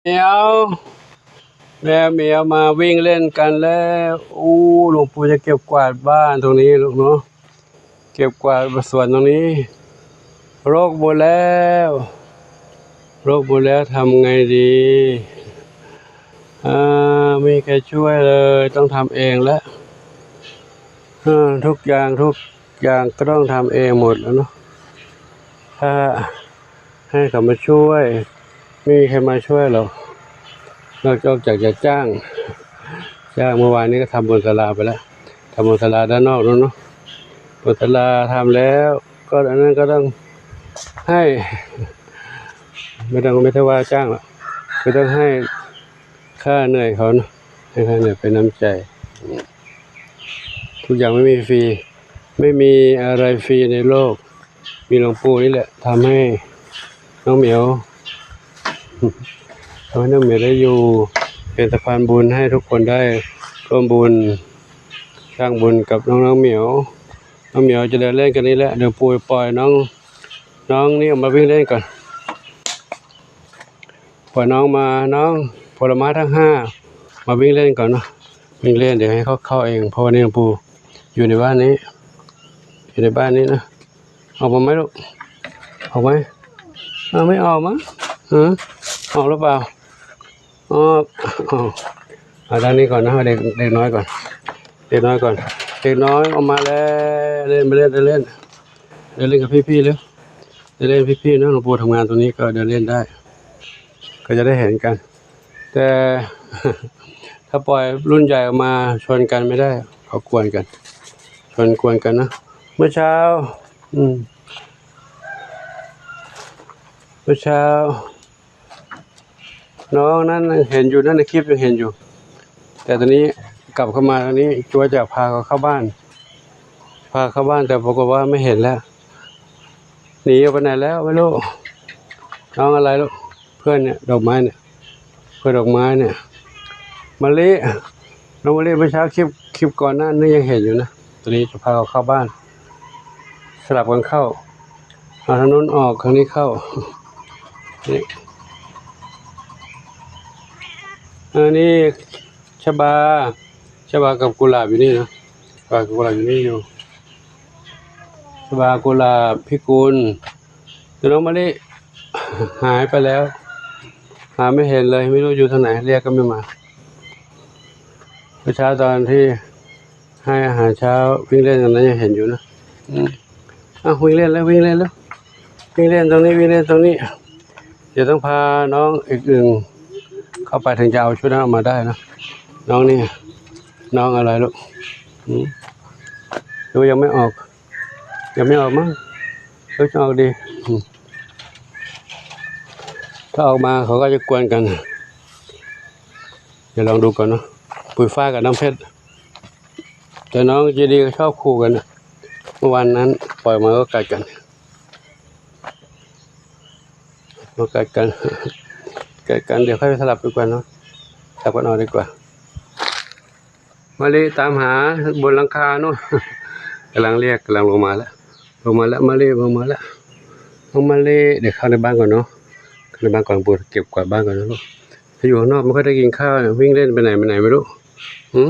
ວ ແມ່ເໝຽວມາວິ່ງເລ່ນກັນແລ້ວ. ໂອ້ ຫຼວງปู่ຈະເກັບກວາດບ້ານຕົງນີ້ລູກເນາະ, ເກັບກວາດສວນຕົງນີ້ ລົກໝົດແລ້ວ ລົກໝົດແລ້ວ ທຳໄງດີ? ອາ ບໍ່ມີໃຜຊ່ວຍເລີຍ ຕ້ອງທຳເອງແຫຼະ. ເອີ ທຸກຢ່າງ ທຸກຢ່າງກໍຕ້ອງທຳເອງໝົດແລ້ວເນາະ. ຖ້າໃຫ້ເຂົາມາຊ່ວຍ ບໍ່ມີໃຜມາຊ່ວຍຫຼອກ ນອກຈາກຈະຈ້າງ ຈ້າງ. ເມື່ອວານນີ້ກໍທຳບຸນສາລາໄປແລ້ວ ທຳບຸນສາລາດ້ານນອກນັ້ນເນາະ. ບຸນສາລາທຳແລ້ວ ກໍອັນນັ້ນກໍຕ້ອງໃຫ້ ບໍ່ຕ້ອງ ບໍ່ໄດ້ວ່າຈ້າງຫຼອກ ກໍຕ້ອງໃຫ້ຄ່າເໜື່ອຍເຂົາເນາະ ໃຫ້ຄ່າເໜື່ອຍເປັນນ້ຳໃຈ. ທຸກຢ່າງໄມ່ມີຟຣີ ໄມ່ມີອະໄລຟຣີໃນໂລກ ມີຫຼວງປູ່ນີ້ແຫຼະ ທຳໃຫ້ນ້ອງໝຽວ ທຳໃຫ້ນ້ອງໝຽວໄດ້ຢູ່ເປັນສະພານບຸນ ໃຫ້ທຸກຄົນໄດ້ຮ່ວມບຸນ ສ້າງບຸນກັບນ້ອງ ນ້ອງໝຽວ. ນ້ອງໝຽວຈະເດີນເລ່ນກັນນີ້ແຫຼະ ດຽວປູ່ປ່ອຍນ້ອງ ນ້ອງນີ້ອອກມາວິ່ງເລ່ນກ່ອນ. ປ່ອຍນ້ອງມາ ນ້ອງຜົນລະໄມ້ທັງຫ້າ ມາວິ່ງເລ່ນກ່ອນເນາະ ວິ່ງເລ່ນ ດຽວໃຫ້ເຂົາເຂົ້າເອງ ເພາະວ່ານີ້ປູ່ຢູ່ໃນບ້ານນີ້ ຢູ່ໃນບ້ານນີ້ນະ. ອອກມາໄໝລູກ? ອອກໄໝ? ເອົາ ໄມ່ອອກມາ ຮະ? ອອກຫຼືເປົ່າ? ອອກ ອອກ. ເອົາດ້ານນີ້ກ່ອນນະ ເອົາເດັກ ເດັກນ້ອຍກ່ອນ ເດັກນ້ອຍກ່ອນ ເດັກນ້ອຍອອກມາແລ້ວ. ເລ່ນ ມາເລ່ນ ເດີນເລ່ນ ເດີນເລ່ນກັບພີ່ໆເລັວ ເດີນເລ່ນພີ່ໆເນາະ. ຫຼວງປູ່ທຳງານຕົງນີ້ກໍເດີນເລ່ນໄດ້ ກໍຈະໄດ້ເຫັນກັນ ແຕ່ຖ້າປ່ອຍລຸ້ນໃຫຍ່ອອກມາ ຊົນກັນໄມ່ໄດ້ ເຂົາກວນກັນ ຊົນກວນກັນນະ. ເມື່ອເຊົ້າ ອືມ ເມື່ອເຊົ້າ ນ້ອງນັ້ນຍັງເຫັນຢູ່ ໃນຄລິບຍັງເຫັນຢູ່ ແຕ່ຕອນນີ້ກັບເຂົ້າມາ ຕອນນີ້ຈົວຈະພາເຂົາເຂົ້າບ້ານ ພາເຂົ້າບ້ານ ແຕ່ປາກົດວ່າໄມ່ເຫັນແລ້ວ. ໜີອອກໄປໄຫນແລ້ວ ໄມ່ຮູ້ ນ້ອງອະໄລລູກ? ເພື່ອນເນຍ ດອກໄມ້ເນຍ ເພື່ອນດອກໄມ້ເນຍ ມະລິ ນ້ອງມະລິ. ເມື່ອເຊົ້າຄລິບ ຄລິບກ່ອນໜ້ານີ້ຍັງເຫັນຢູ່ນະ. ຕອນນີ້ຈະພາເຂົາເຂົ້າບ້ານ ສະຫຼັບກັນເຂົ້າ ເອົາທາງໂນ້ນອອກ ທາງນີ້ເຂົ້າ. ນີ້ ອັນນີ້ຊະບາ ຊະບາກັບກຸຫຼາບຢູ່ນີ້ນະ ຊະບາກັບກຸຫຼາບຢູ່ນີ້ຢູ່ ຊະບາ ກຸຫຼາບ ພິກຸນ. ແຕ່ນ້ອງມະລິຫາຍໄປແລ້ວ ຫາໄມ່ເຫັນເລີຍ ໄມ່ຮູ້ຢູ່ທາງໃດ ລຽກກໍໄມ່ມາ. ເມື່ອເຊົ້າຕອນທີ່ໃຫ້ອາຫານເຊົ້າ ວິ່ງເລ່ນກັນນັ້ນຍັງເຫັນຢູ່ນະ. ອືມ ເອົາ ວິ່ງເລ່ນແລ້ວ ວິ່ງເລ່ນແລ້ວ ວິ່ງເລ່ນຕົງນີ້ ວິ່ງເລ່ນຕົງນີ້. ດຽວຕ້ອງພານ້ອງເອກອຶ່ງເຂົ້າໄປ ເຖິງຈະເອົາຊຸດນັ້ນອອກມາໄດ້ນະ. ນ້ອງນີ້ ນ້ອງອະໄລລູກ? ອືມ ຫຼືວ່າຍັງໄມ່ອອກ? ຍັງໄມ່ອອກມັ້ງ ເອີ ຈະອອກດີ. ອືມ ຖ້າອອກມາເຂົາກໍຈະກວນກັນ ດຽວລອງດູກ່ອນເນາະ. ປຸຍຟ້າກັບນ້ຳເພັດ ແຕ່ນ້ອງເຈດີກໍຊອບຄູ່ກັນນະ. ເມື່ອວານນັ້ນປ່ອຍມາກໍກັດກັນ ມາກັດກັນ ກັດກັນ. ດຽວຄ່ອຍສະຫຼັບດີກວ່າເນາະ ສະຫຼັບກັນເອົາດີກວ່າ. ມະລິຕາມຫາບົນຫຼັງຄາໂນ້ນ ກຳລັງລຽກ ກຳລັງລົງມາແລ້ວ ລົງມາແລ້ວ ມະລິລົງມາແລ້ວ ນ້ອງມະລິ. ດຽວເຂົ້າໃນບ້ານກ່ອນເນາະ ເຂົ້າໃນບ້ານກ່ອນ ປູ່ເກັບກວາດບ້ານກ່ອນນະລູກ. ຖ້າຢູ່ຂ້າງນອກບໍ່ຄ່ອຍໄດ້ກິນຂ້າວ ວິ່ງເລ່ນໄປໄຫນມາໄຫນໄມ່ຮູ້. ຫື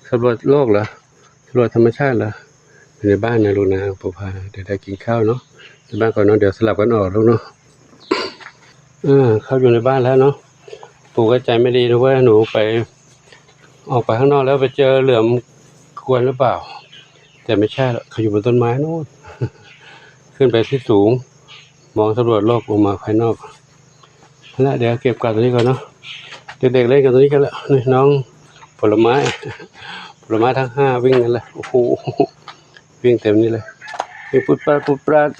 ສຳຫຼວດໂລກເຫຼື? ສຳຫຼວດທຳມະຊາດເຫຼື? ຢູ່ໃນບ້ານນະລູກນະ ປູ່ພາ. ດຽວໄດ້ກິນຂ້າວເນາະ ໃນບ້ານກ່ອນເນາະ ດຽວສະຫຼັບກັນອອກລູກເນາະ. ເອີ ເຂົ້າຢູ່ໃນບ້ານແລ້ວເນາະ. ປູ່ກໍໃຈໄມ່ດີນະເວີຍ ໜູໄປ ອອກໄປຂ້າງນອກແລ້ວໄປເຈີເຫຼືອມກວນຫຼືເປົ່າ? ແຕ່ໄມ່ໃຊ່ລະ ເຂົາຢູ່ບົນຕົ້ນໄມ້ໂນ້ນ ຂຶ້ນໄປທີ່ສູງ ມອງສຳຫຼວດໂລກອອກມາພາຍນອກ. ຫັ້ນລະ ດຽວເກັບກວາດຕົງນີ້ກ່ອນເນາະ. ເດັກໆເລ່ນກັນຕົງນີ້ກັນລະ ນີ້ນ້ອງຜົນລະໄມ້ ຜົນລະໄມ້ທັງຫ້າ ວິ່ງກັນລະ. ໂອ້ໂຫ ວິ່ງເຕັມນີ້ເລີຍ ວິ່ງປຸດປາດ ປຸດປາດ.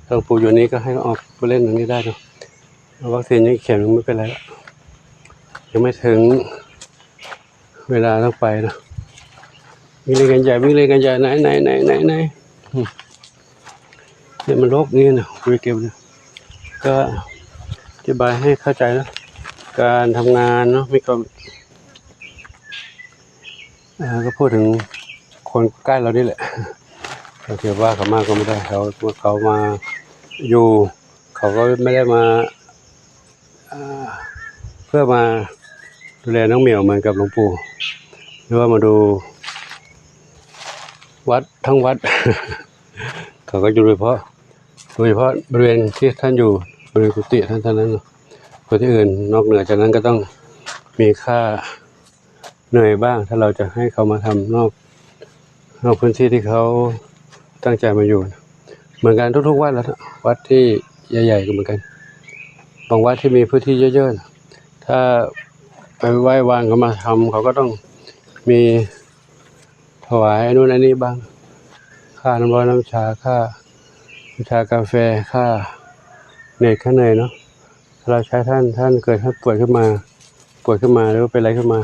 ຖ້າປູ່ຢູ່ນີ້ກໍໃຫ້ອອກໄປເລ່ນຕົງນີ້ໄດ້ເນາະ. ວັກຊີນຍັງເຂັມໜຶ່ງ ໄມ່ເປັນໄລລະ ຍັງໄມ່ເຖິງເວລາຕ້ອງໄປເນາະ. ວິ່ງເລ່ນກັນໃຫຍ່ ວິ່ງເລ່ນກັນໃຫຍ່ ໄນໆໆໆ ອືມ ເນຍ ມັນລົກນີ້ນະ ກູໄປເກັບນະ. ກໍອະທິບາຍໃຫ້ເຂົ້າໃຈເນາະ ການທຳງານເນາະ ມີຄວາມ ອ່າ ກໍພູດເຖິງຄົນໃກ້ເຮົານີ້ແຫຼະ ເຂົາຈະວ່າເຂົາມາກໍບໍ່ໄດ້ ເຂົາ ເຂົາມາຢູ່ ເຂົາກໍໄມ່ໄດ້ມາ ອ່າ ເພື່ອມາດູແລນ້ອງໝຽວເໝືອນກັບຫຼວງປູ່ ຫຼືວ່າມາດູວັດທັງວັດ ເຂົາກໍຢູ່ໂດຍສະເພາະ ໂດຍສະເພາະບໍລິເວນທີ່ທ່ານຢູ່ ບໍລິເວນກຸຕິທ່ານເທົ່ານັ້ນເນາະ. ສ່ວນທີ່ອື່ນນອກເໜືອຈາກນັ້ນກໍຕ້ອງມີຄ່າເໜື່ອຍບ້າງ ຖ້າເຮົາຈະໃຫ້ເຂົາມາທຳນອກ ນອກພື້ນທີ່ທີ່ເຂົາຕັ້ງໃຈມາຢູ່. ເໝືອນກັນທຸກໆວັດແຫຼະ ວັດທີ່ໃຫຍ່ໆກໍເໝືອນກັນ. ບາງວັດທີ່ມີພື້ນທີ່ເຍີະໆ ຖ້າໄປໄຫວ້ວານເຂົາມາທຳ ເຂົາກໍຕ້ອງມີຖວາຍອັນນັ້ນອັນນີ້ບ້າງ ຄ່ານ້ຳຮ້ອນນ້ຳຊາ ຄ່ານ້ຳຊາກາແຟ ຄ່າເໜື່ອຍ ຄ່າເໜື່ອຍເນາະ. ຖ້າເຮົາໃຊ້ທ່ານ ທ່ານເກີດທ່ານປ່ວຍຂຶ້ນມາ ປ່ວຍຂຶ້ນມາ ຫຼືວ່າເປັນໄລຂຶ້ນມາ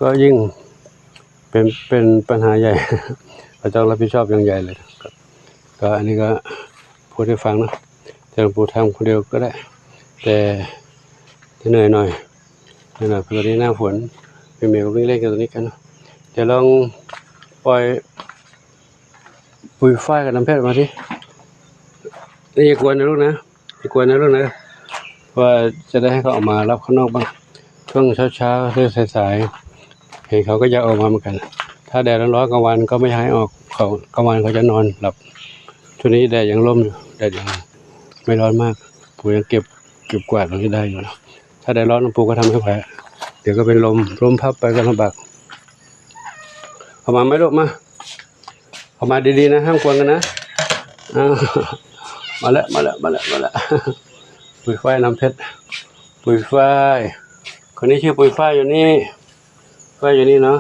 ກໍຍິ່ງເປັນ ເປັນບັນຫາໃຫຍ່ ເຮົາຕ້ອງຮັບຜິດຊອບຢ່າງໃຫຍ່ເລີຍ. ກໍ ກໍອັນນີ້ກໍພູດໃຫ້ຟັງເນາະ ແຕ່ຫຼວງປູ່ທຳຄົນດຽວກໍໄດ້ ແຕ່ຈະເໜື່ອຍໜ້ອຍ ເໜື່ອຍໜ້ອຍ ເພາະວ່ານີ້ໜ້າຝົນ ແມ່ກໍວິ່ງເລ່ນກັນຕົງນີ້ກັນເນາະ. ດຽວລອງປ່ອຍປຸ໋ຍຝ້າຍກັບນ້ຳເພັດມາຊິ ນີ້ຢ່າກວນນະລູກນະ ຢ່າກວນນະລູກນະ ເພາະວ່າຈະໄດ້ໃຫ້ເຂົາອອກມາລັບຂ້າງນອກບ້າງ. ຊ່ວງເຊົ້າໆ ຫຼືສາຍໆ ເຫັນເຂົາກໍຢາກອອກມາເໝືອນກັນ. ຖ້າແດດຮ້ອນໆ ກາງວັນກໍບໍ່ຢາກໃຫ້ອອກ ເຂົາ ກາງວັນເຂົາຈະນອນຫຼັບ. ຊ່ວງນີ້ແດດຍັງລົມຢູ່ ແດດຍັງໄມ່ຮ້ອນມາກ ປູຍັງເກັບ ເກັບກວາດຕົງນີ້ໄດ້ຢູ່ເນາະ. ຖ້າແດດຮ້ອນ ປູກໍທຳໃຫ້ໄປ ດຽວກໍເປັນລົມ ລົມພັດໄປກໍລຳບາກ. ເຂົ້າມາໄໝລູກ ມາ ເຂົ້າມາດີໆນະ ຫ້າມກວນກັນນະ. ອ້າວ ມາແລ້ວ ມາແລ້ວ ມາແລ້ວ ມາແລ້ວ ປຸ໋ຍຝ້າຍ ນ້ຳເພັດ ປຸ໋ຍຝ້າຍ. ຄົນນີ້ຊື່ປຸ໋ຍຝ້າຍ ຢູ່ນີ້ ຝ້າຍຢູ່ນີ້ເນາະ.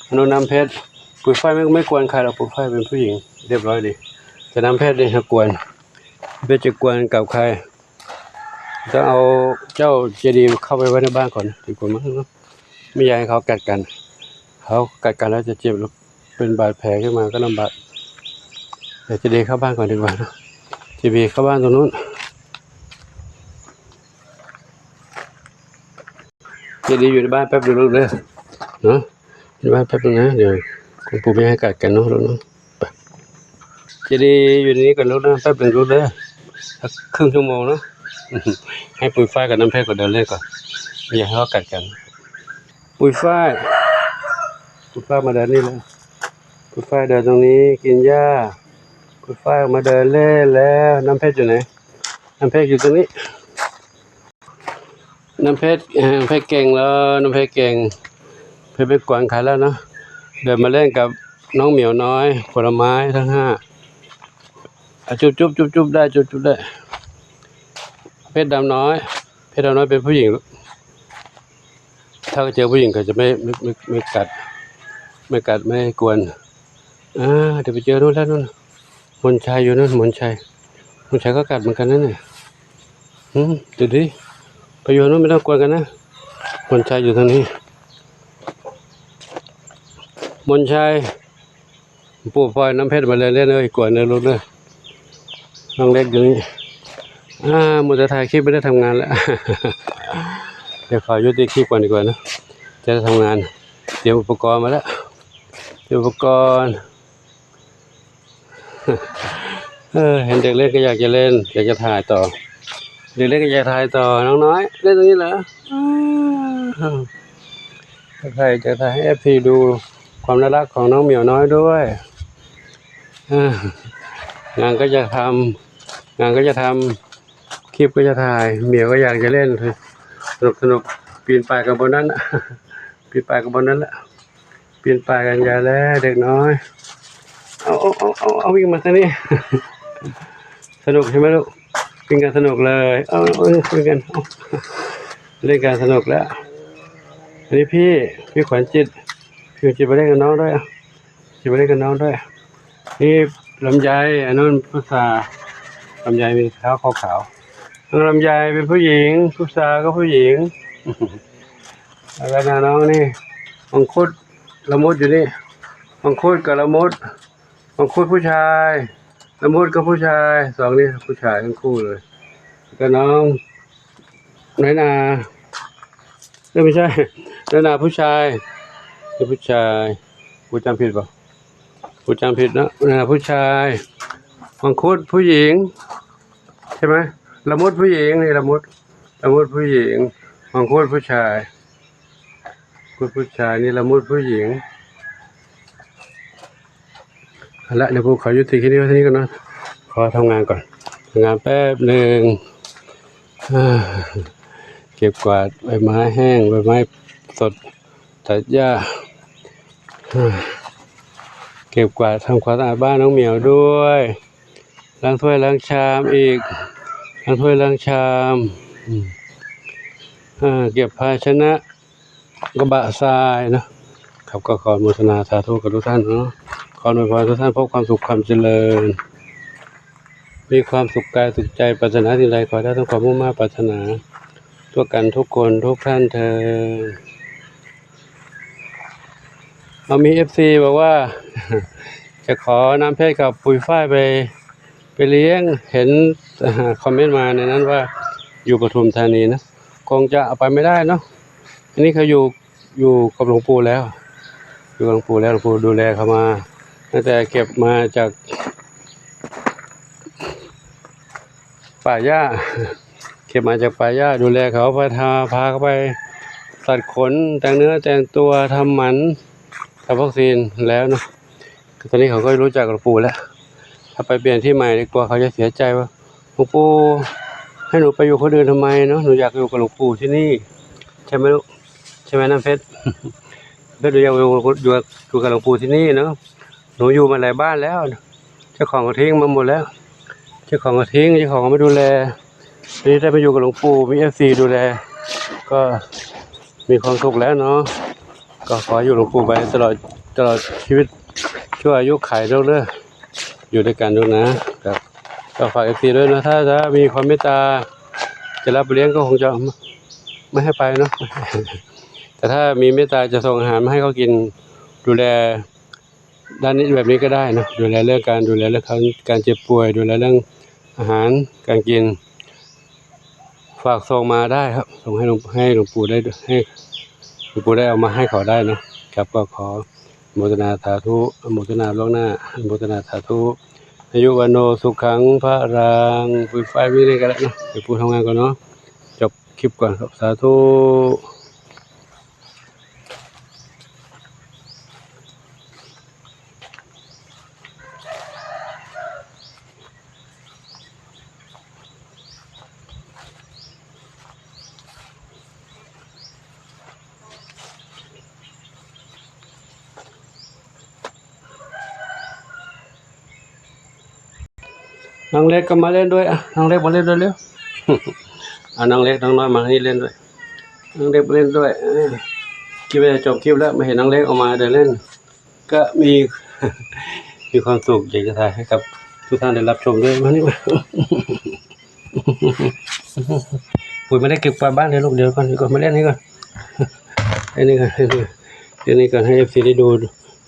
ອັນນັ້ນນ້ຳເພັດ ປຸ໋ຍຝ້າຍ ໄມ່ ໄມ່ກວນໃຄດອກ ປຸ໋ຍຝ້າຍເປັນຜູ້ຍິງ ລຽບຮ້ອຍດີ. ແຕ່ນ້ຳເພັດນີ້ຫາກວນ ເພັດຈະກວນກັບໃຄ ຕ້ອງເອົາເຈົ້າເຈດີເຂົ້າໄປໄວ້ໃນບ້ານກ່ອນ ດີກວ່າ ມັນ ບໍ່ຢາກໃຫ້ເຂົາກັດກັນ. ເຂົາກັດກັນແລ້ວຈະເຈັບ ເປັນບາດແຜຂຶ້ນມາກໍລຳບາກ. ດຽວເຈດີເຂົ້າບ້ານກ່ອນດີກວ່າເນາະ ເຈດີເຂົ້າບ້ານຕົງນັ້ນ. ເຈດີຢູ່ໃນບ້ານແປັບໜຶ່ງລູກເດີ ເນາະ ຢູ່ໃນບ້ານແປັບໜຶ່ງນະ ດຽວຄຸນປູແມ່ໃຫ້ກັດກັນເນາະລູກເນາະ. ໄປ ເຈດີຢູ່ໃນນີ້ກ່ອນລູກເດີ ແປັບໜຶ່ງລູກເດີ ສັກເຄິ່ງຊົ່ວໂມງເນາະ. ໃຫ້ປຸ໋ຍຝ້າຍກັບນ້ຳເພັດກ່ອນ ເດີນເລ່ນກ່ອນ ບໍ່ຢາກໃຫ້ເຂົາກັດກັນ. ປຸ໋ຍຝ້າຍ ປຸ໋ຍຝ້າຍມາເດີນນີ້ແລ້ວ ປຸ໋ຍຝ້າຍເດີນຕົງນີ້ ກິນຫຍ້າ ປຸ໋ຍຝ້າຍມາເດີນເລ່ນແລ້ວ. ນ້ຳເພັດຢູ່ໃນ ນ້ຳເພັດຢູ່ຕົງນີ້ ນ້ຳເພັດ ນ້ຳເພັດເກັ່ງແລ້ວ ນ້ຳເພັດເກັ່ງ ເພັດໄປກວນໃຄແລ້ວເນາະ. ເດີນມາເລ່ນກັບນ້ອງໝຽວນ້ອຍ ຜົນລະໄມ້ທັງຫ້າ ອາ ຈຸບໆ ຈຸບໆໄດ້ ຈຸບໆໄດ້. ເພັດດຳນ້ອຍ ເພັດດຳນ້ອຍເປັນຜູ້ຍິງ ຖ້າເຈີຜູ້ຍິງເຂົາຈະໄມ່ ໄມ່ ໄມ່ ໄມ່ກັດ ໄມ່ກັດ ໄມ່ກວນ. ອາ ດຽວໄປເຈີໂນ່ນແລ້ວໂນ່ນ ມົນໄຊຢູ່ນັ້ນ ມົນໄຊ ມົນໄຊກໍກັດເໝືອນກັນນັ້ນນະ. ຫືມ ເດີດີ ໄປຢູ່ໂນ່ນ ໄມ່ຕ້ອງກວນກັນນະ. ມົນໄຊຢູ່ທາງນີ້ ມົນໄຊ ປູປ່ອຍນ້ຳເພັດມາເລ່ນໆເອີຍ ກວນເດີລູກເດີ ນ້ອງເລັກຢູ່ນີ້. ອາ ມົວແຕ່ຖ່າຍຄລິບ ໄມ່ໄດ້ທຳງານແລ້ວ ດຽວຂໍຢຸດຕິດຄລິບກ່ອນດີກວ່າເນາະ ຈະໄດ້ທຳງານ. ຕຽມອຸປະກອນມາແລ້ວ ຕຽມອຸປະກອນ. ເອີ ເຫັນເດັກເລັກກໍຢາກຈະເລ່ນ ຢາກຈະຖ່າຍຕໍ່ ເດັກເລັກກໍຢາກຖ່າຍຕໍ່. ນ້ອງນ້ອຍ ເລ່ນຕົງນີ້ເຫຼືອ? ອາ ຈະຖ່າຍ ຈະຖ່າຍໃຫ້ເອັຟຊີດູຄວາມໜ້າລັກຂອງນ້ອງໝຽວນ້ອຍດ້ວຍ. ອາ ງານກໍຢາກທຳ ງານກໍຢາກທຳ ຄລິບກໍຢາກຖ່າຍ ໝຽວກໍຢາກຈະເລ່ນ ສະໜຸກໆ ປີນປ່າຍກັນບ່ອນນັ້ນ ປີນປ່າຍກັນບ່ອນນັ້ນແຫຼະ. ປີນປ່າຍກັນໃຫຍ່ແລ້ວເດັກນ້ອຍ. ເອົາ ເອົາ ເອົາ ເອົາ ເອົາ ວິ່ງມາທາງນີ້ ສະໜຸກໃຊ່ໄໝລູກ? ວິ່ງກັນສະໜຸກເລີຍ. ເອົາ ເອົາ ເອົາ ວິ່ງກັນ ເອົາ ເລ່ນກັນສະໜຸກແລ້ວ. ອັນນີ້ພີ່ ພີ່ຂວັນຈິດ ພີ່ຂວັນຈິດມາເລ່ນກັບນ້ອງດ້ວຍ ຊິມາເລ່ນກັບນ້ອງດ້ວຍ. ນີ້ລຳໄຍ ອັນນັ້ນພຸດຊາ ລຳໄຍມີຂາວຂາວ ລຳໄຍເປັນຜູ້ຍິງ ພຸດຊາກໍຜູ້ຍິງ. ແລ້ວໜ້ານ້ອງນີ້ ມັງຄຸດ ລະມຸດຢູ່ນີ້ ມັງຄຸດກັບລະມຸດ ມັງຄຸດຜູ້ຊາຍ ລະມຸດກໍຜູ້ຊາຍ ສອງນີ້ຜູ້ຊາຍທັງຄູ່ເລີຍ. ກໍນ້ອງນ້ອຍໜ້າ ເອີ ບໍ່ໃຊ່ ນ້ອຍໜ້າຜູ້ຊາຍ ເປັນຜູ້ຊາຍ ກູຈຳຜິດບໍ່? ກູຈຳຜິດເນາະ. ນ້ອຍໜ້າຜູ້ຊາຍ ມັງຄຸດຜູ້ຍິງ ໃຊ່ໄໝ? ລະມຸດຜູ້ຍິງ ນີ້ລະມຸດ ລະມຸດຜູ້ຍິງ ມັງຄຸດຜູ້ຊາຍ ຄຸດຜູ້ຊາຍ ນິລະມຸດຜູ້ຍິງ. ເອົາລະ ດຽວພວກເຂົາຢຸດທີ່ແຄ່ນີ້ ເທົ່ານີ້ກ່ອນເນາະ ຂໍທຳງານກ່ອນ ທຳງານແປັບໜຶ່ງ. ເກັບກວາດໃບໄມ້ແຫ້ງ ໃບໄມ້ສົດ ຕັດຫຍ້າ ເກັບກວາດທຳຄວາມສະອາດບ້ານນ້ອງໝຽວດ້ວຍ ລ້າງຖ້ວຍລ້າງຊາມອີກ ລ້າງຖ້ວຍລ້າງຊາມ ເກັບພາຊະນະ ກະບະຊາຍເນາະ. ຄັບ ກໍຂໍອະນຸໂມທະນາສາທຸກັບທຸກທ່ານເນາະ ຂໍອວຍພອນໃຫ້ທຸກທ່ານພົບຄວາມສຸກຄວາມຈະເລີນ ມີຄວາມສຸກກາຍສຸກໃຈ ປາດຖະໜາສິ່ງໃດຂໍໄດ້ສົມຄວາມມຸ່ງມາດປາດຖະໜາ ທົ່ວກັນທຸກຄົນທຸກທ່ານເທີ້ນ. ເອົາ ມີເອັຟຊີບອກວ່າ ຈະຂໍນ້ຳເພັດກັບປຸ໋ຍຝ້າຍໄປ ໄປລ້ຽງ ເຫັນ ອາ ຄອມເມັນມາໃນນັ້ນວ່າຢູ່ປະທຸມທານີນະ ຄົງຈະເອົາໄປໄມ່ໄດ້ເນາະ. ອັນນີ້ເຂົາຢູ່ ຢູ່ກັບຫຼວງປູ່ແລ້ວ ຢູ່ກັບຫຼວງປູ່ແລ້ວ ຫຼວງປູ່ດູແລເຂົາມາ ຕັ້ງແຕ່ເກັບມາຈາກ ປ່າຫຍ້າ ເກັບມາຈາກປ່າຫຍ້າ ດູແລເຂົາ ພາ ພາເຂົາໄປຕັດຂົນ ແຕ່ງເນື້ອແຕ່ງຕົວ ທຳໝັນ ທຳວັກຊີນແລ້ວເນາະ. ຕອນນີ້ເຂົາກໍຮູ້ຈັກກັບຫຼວງປູ່ແລ້ວ ຖ້າໄປປ່ຽນທີ່ໃໝ່ ກວ່າເຂົາຈະເສຍໃຈວ່າ ຫຼວງປູ່ໃຫ້ໜູໄປຢູ່ຄົນອື່ນທຳໄມເນາະ ໜູຢາກຢູ່ກັບຫຼວງປູ່ທີ່ນີ້ ໃຊ່ໄໝລູກ ໃຊ່ໄໝນ້ຳເພັດ? ເພັດ ໜູຢາກຢູ່ ຢູ່ ຢູ່ກັບຫຼວງປູ່ທີ່ນີ້ເນາະ ໜູຢູ່ມາຫຼາຍບ້ານແລ້ວ ເຈົ້າຂອງກໍຖິ້ມມາໝົດແລ້ວ ເຈົ້າຂອງກໍຖິ້ມ ເຈົ້າຂອງກໍມາດູແລ ນີ້ໄດ້ມາຢູ່ກັບຫຼວງປູ່ ມີເອັຟຊີດູແລ ກໍມີຄວາມສຸກແລ້ວເນາະ. ກໍຂໍຢູ່ກັບຫຼວງປູ່ໄປຕະຫຼອດ ຕະຫຼອດຊີວິດ ຊົ່ວອາຍຸໄຂເດີ ຢູ່ດ້ວຍກັນເດີນະ. ກໍ ກໍຝາກເອັຟຊີດ້ວຍເນາະ ຖ້າ ຖ້າມີຄວາມເມດຕາຈະຮັບໄປລ້ຽງກໍຄົງຈະ ບໍ່ໃຫ້ໄປເນາະ ແຕ່ຖ້າມີເມດຕາຈະສົ່ງອາຫານມາໃຫ້ເຂົາກິນ ດູແລ ດ້ານນີ້ ແບບນີ້ກໍໄດ້ເນາະ ດູແລເລື່ອງການ ດູແລເລື່ອງການເຈັບປ່ວຍ ດູແລເລື່ອງອາຫານການກິນ ຝາກສົ່ງມາໄດ້ຄັບ ສົ່ງໃຫ້ ໃຫ້ຫຼວງ ໃຫ້ຫຼວງປູ່ໄດ້ ໃຫ້ຫຼວງປູ່ໄດ້ເອົາມາໃຫ້ເຂົາໄດ້ເນາະ. ຄັບ ກໍຂໍອະໂມທະນາສາທຸ ອະໂມທະນາລ່ວງໜ້າ ອະໂມທະນາສາທຸ ອາຍຸວັນໂນສຸຂັງພະລັງ ປຸ໋ຍຝ້າຍ ມີແນວນີ້ກໍໄດ້ເນາະ ໃຫ້ປູ່ທຳງານກ່ອນເນາະ ຈົບຄລິບກ່ອນຄັບ ສາທຸ. ນ້ອງເລັກກໍມາຫຼິ້ນດ້ວຍ ອ່ະ ນ້ອງເລັກມາຫຼິ້ນດ້ວຍເລັວ ອ່ະ ນ້ອງເລັກ ນ້ອງນ້ອຍມານີ້ຫຼິ້ນດ້ວຍ ນ້ອງເລັກມາຫຼິ້ນດ້ວຍ ເອີ ຄິດວ່າຈະຈົບຄລິບແລ້ວ ມາເຫັນນ້ອງເລັກອອກມາໄດ້ຫຼິ້ນ ກໍມີ ມີຄວາມສຸກ ຢາກຈະຖ່າຍໃຫ້ກັບທຸກທ່ານໄດ້ຮັບຊົມດ້ວຍ ມານີ້ມາ ປຸ໋ຍມາໄດ້ເກັບກວາດບ້ານໃຫ້ລູກ ດຽວກ່ອນ ດຽວກ່ອນ ມາຫຼິ້ນນີ້ກ່ອນ ເລ່ນນີ້ກ່ອນ ເລ່ນນີ້ກ່ອນ ໃຫ້ເອັຟຊີໄດ້ດູ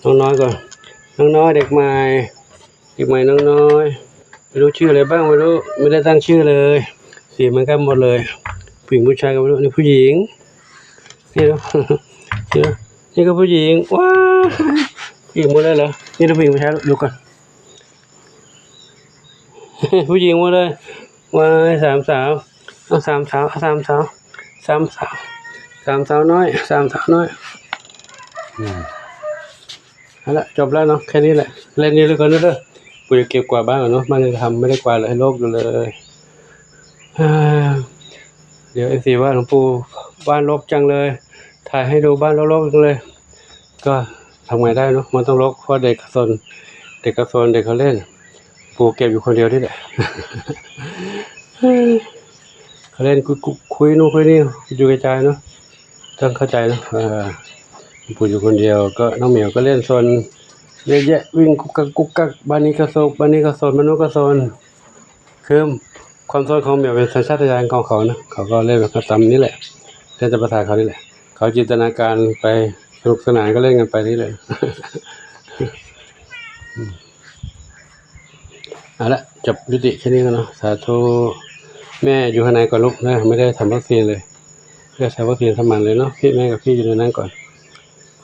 ນ້ອງນ້ອຍກ່ອນ ນ້ອງນ້ອຍເດັກໃໝ່ ເດັກໃໝ່ນ້ອງນ້ອຍ ໄມ່ຮູ້ຊື່ອະໄລບ້າງ ໄມ່ຮູ້ ໄມ່ໄດ້ຕັ້ງຊື່ເລີຍ ສີເໝືອນກັນໝົດເລີຍ ຜູ້ຍິງຜູ້ຊາຍກໍໄມ່ຮູ້ ນີ້ຜູ້ຍິງ ນີ້ເນາະ ນີ້ເນາະ ນີ້ກໍຜູ້ຍິງ ວ້າຍ ຜູ້ຍິງໝົດເລີຍເຫຼືອ ນີ້ລະຜູ້ຍິງຜູ້ຊາຍ ດູກ່ອນ ຜູ້ຍິງໝົດເລີຍ ວ້າຍ ສາມສາວ ເອົາ ສາມສາວ ເອົາ ສາມສາວ ສາມສາວ ສາມສາວນ້ອຍ ສາມສາວນ້ອຍ ອືມ ເອົາລະ ຈົບແລ້ວເນາະ ແຄ່ນີ້ແຫຼະ ເລ່ນນີ້ເລີຍກ່ອນເດີ ປູ່ຈະເກັບກວາດບ້ານກ່ອນເນາະ ບ້ານຍັງທຳ ໄມ່ໄດ້ກວາດເລີຍ ໂລກຢູ່ເລີຍ ດຽວເອັຟຊີວ່າ ຫຼວງປູ່ ບ້ານລົກຈັງເລີຍ ຖ່າຍໃຫ້ດູ ບ້ານລົກໆ ຈັງເລີຍ ກໍທຳໄງໄດ້ເນາະ ມັນຕ້ອງລົກ ເພາະເດັກກໍຊົນ ເດັກກໍຊົນ ເດັກເຂົາຫຼິ້ນ ປູ່ເກັບຢູ່ຄົນດຽວນີ້ແຫຼະ ເຂົາຫຼິ້ນ ຄຸຍ ຄຸຍ ຄຸຍໂນ່ນຄຸຍນີ້ ກະຈຸກກະຈາຍເນາະ ຕ້ອງເຂົ້າໃຈເນາະ ເອີ ປູ່ຢູ່ຄົນດຽວ ກໍນ້ອງໝຽວກໍເລ່ນຊົນເຍອະແຍະ ວິ່ງກຸກກັກກຸກກັກ ບ້ານນີ້ກໍຊົນ ບ້ານນີ້ກໍຊົນ ບ້ານໂນ້ນກໍຊົນ ຄືຄວາມຊົນຂອງໝຽວເປັນສັນຊາດຕະຍານຂອງເຂົານະ ເຂົາກໍເລ່ນແບບຕາມນີ້ແຫຼະ ເລ່ນຕາມພາສາເຂົານີ້ແຫຼະ ເຂົາຈິນຕະນາການໄປ ສະໜຸກສະໜານກໍເລ່ນກັນໄປນີ້ແຫຼະ ເອົາລະ ຈົບຍຸຕິແຄ່ນີ້ກ່ອນເນາະ ສາທຸ ແມ່ຢູ່ຂ້າງໃນກ່ອນລູກເດີ ໄມ່ໄດ້ທຳວັກຊີນເລີຍ ເພື່ອໃຊ້ວັກຊີນທຳໝັນເລີຍເນາະ ພີ່ແມ່ກັບພີ່ຢູ່ໃນນັ້ນກ່ອນ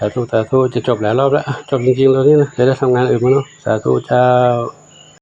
ສາທຸ ສາທຸ ຈະຈົບຫຼາຍຮອບລະ ຈົບຈິງໆ ຕອນນີ້ນະ ຈະໄດ້ທຳງານອື່ນມາເນາະ ສາທຸເຈົ້າ.